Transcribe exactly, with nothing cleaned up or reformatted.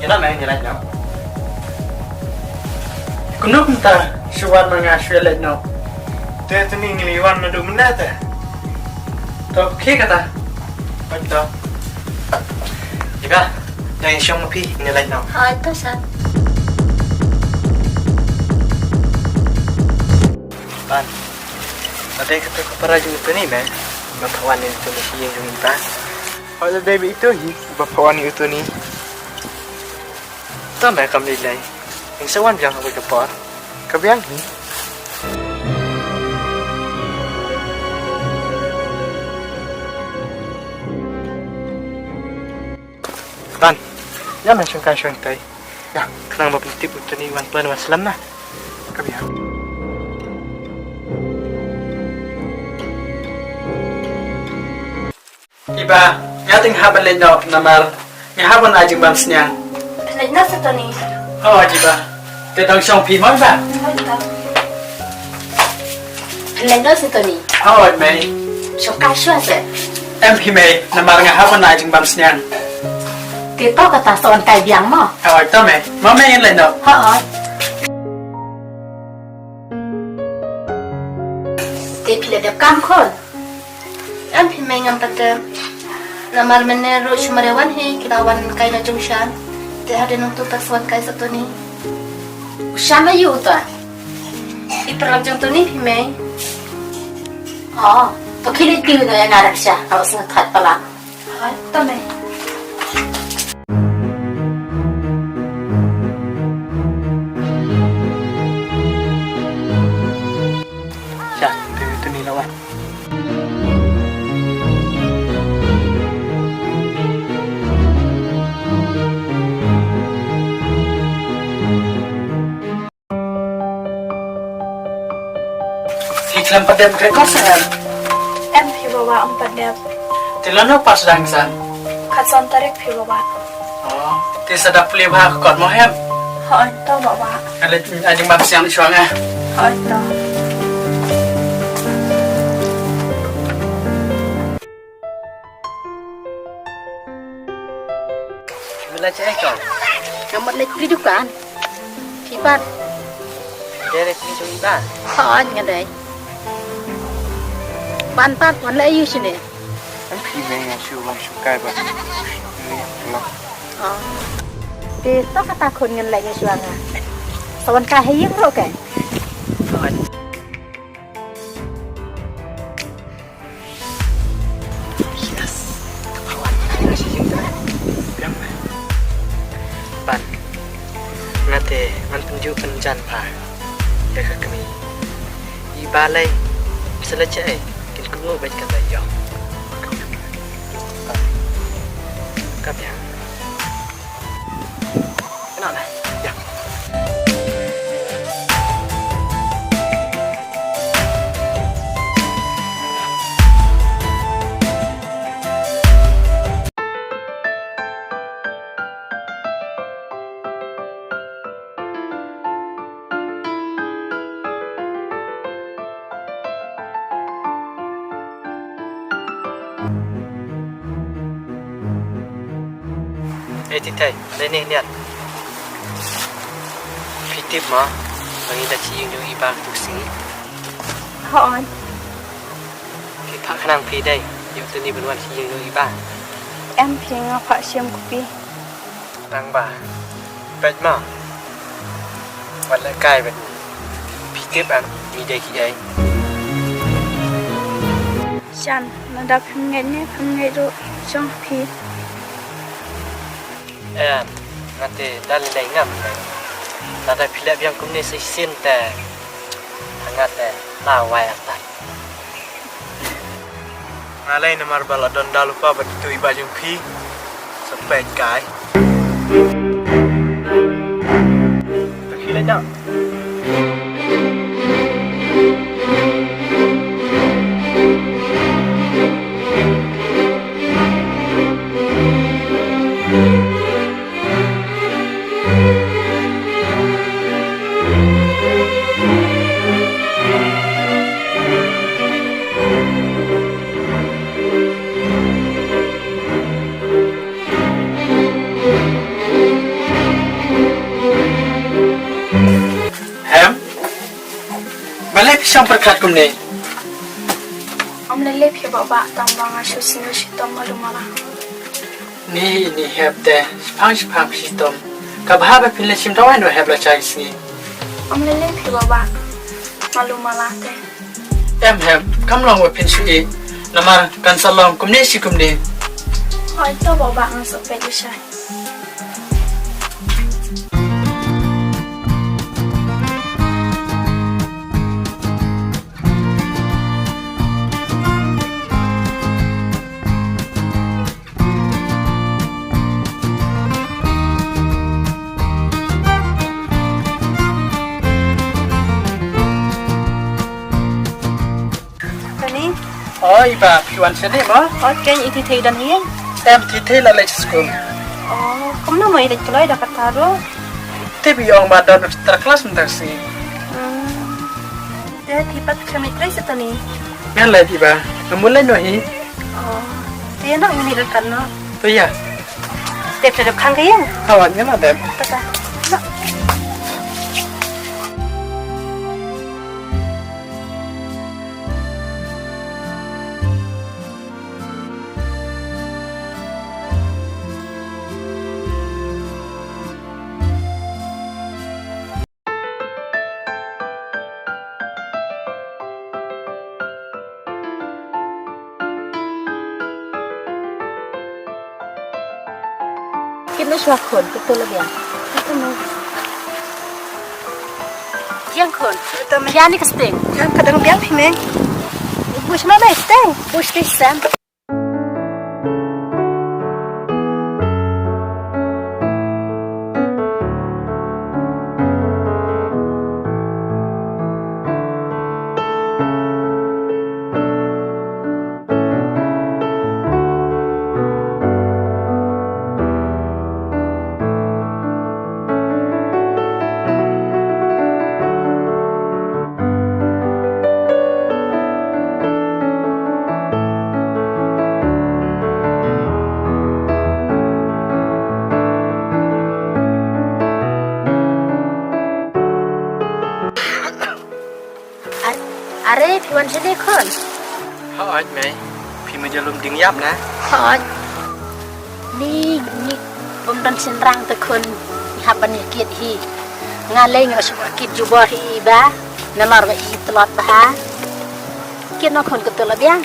Ïa na ngi leit noh. Kumno kumta shu wan ma nga shu leit noh. Te tuni ngi wan naduh mynne te. To khie kata. Hooid to. Ïa ka, dang shong ma phi ngi leit noh. Hooid to San. Ban. Ade kata ka para jong tuni me. Ba phawan ni tuni hi jong ta. Hooid ade bi itu hi ba phawan ni tuni. Tang da kam dei lai. Ing sa wan biang ha ka por. Ka biang hi. Ban. Ïa men shong kai shong tai. Ïa, khnang ba pyntip u tuni wan plan wan slam na. Ka biang. Iba, nga te nga hap ban leit noh namar nga hap ban ai jingbam sniang. Phin leit noh sa Tony. Hooid Iba. Te dang shong phi mo Iba. Phin leit noh sa Tony. Hooid mei. Shong kai shuwa se. Em phi mei, namar nga hap ban ai jingbam sniang. Te to kata sa wan kai biang mo. Hooid to mei. Mo mei ngan leit noh. Hooid. Te phi la dep kam khun. Em phi mei ngam pat dep. Namar mynne ruh shu mareh wan hi ki la wan kai na jong Shan. Te hadien nangtu pat sa wan kai sa Tony. U Shan aïu uta? I para jong Tony phi mei. Oh, to khie leit kiew noh ïa nga rek sha, ka u sngewthuh palat. Hooid to mei. Sha, te Tony la wan. Phi khlem pat dep record sa em? Em phi Baba, ym pat dep. Te lano pat sdang san? Khatsan tarik phi Baba. Oh, te sa da plie bha ka kot mo em? Hooid to Baba. Ka leit ai jingbam sniang shuwa nga. Hooid to. Phi la leit shaei kong? Nga mut leit plie dukan. Phi pat? Dei re phi jong Iba? Hooid nga dei. Ban pat wan leh aïu shane? Em phi mei nga shu wan shu kai ba. Ni lang. Oh. Te to kata khun ngan leit nga shu wan nga. Sa wan kai ha ïing ruh ke? Hooid. Yes. Ka phawan ka dei ka shi jingtrei. Biang na. Ban. Nga te ngan pynjuh pynjan pha ïa ka kmie. I ba lei sa leit shaei kin kumno bad ka lei ïoh. Ka biang. Ka biang. Kena na. Ya. Eh, Tithai, lei ne niat. Phi tip ma, ba ngi da chi ïing jong i ba tu sngi. Hooid. Phi phah khnang phi dei, ïoh tuni ban wan chi ïing jong i ba. Em phi nga phah shim khublei. Nang ba. Peit ma. Wat leh kai bad. Phi tip em, ngi dei kiei. Shan, lada phim ngeit ne phim ngeit ruh, shong phi. Em, nga te da lei lei ngam ngeit. Lada phi leh biang kumne sa shisien te. Nga te la wai atat. Nga lei namar ba la don da lypa bad itu i ba jong phi. Sa peit kai. Phi leit noh. Leh phi shong pyrkhat kumne. Ym leh leh phi Bah Bah, tang ba nga shu sngew shitom malu mala. Ni ni hep te, shipang shipang phi shitom. Ka bha ba phin leh shim tawai no hep la chai sngi. Ym leh leh phi Bah Bah, malu mala te. Em hep, kam long ba phin shu i. Namar kan sa long kumne shi kumne. Hoi to Bah Bah, nga sa peit u shai. Tony. Oi, Iba, phi wan shane mo? Oi, ken i Thithei don hi? Em, Thithei la leit skul. Oh, kumno mo i leit kloi da kata ruh? Te phi ong ba don extra class mynta ka sngi. Hmm. Te phi pat khlem leit kloi sa Tony? Ngan leit Iba, ngam leit noh hi. Oh, te ïa noh ngi leit kan noh. To ïa. Te phi dep khang ka ïing? Hawa, ngan la dep. Tata. Noh. Kit na shuwa khun, kito la biang. Kito mo. Biang khun. Kito mo. Biang ni ka sting. Biang ka dang biang phi me. Bush ma me sting. Bush ti sam. Ar-, are, phi wan shane khun? Hooid mei, phi ma jolum ding ïap na? Hooid. Ni, ni bym don shynrang te khun, hap ban ïa kit hi. Nga lei nga shu kit jubor hi Iba, nalor ba i tlot bha. Kit noh khun, kito la biang.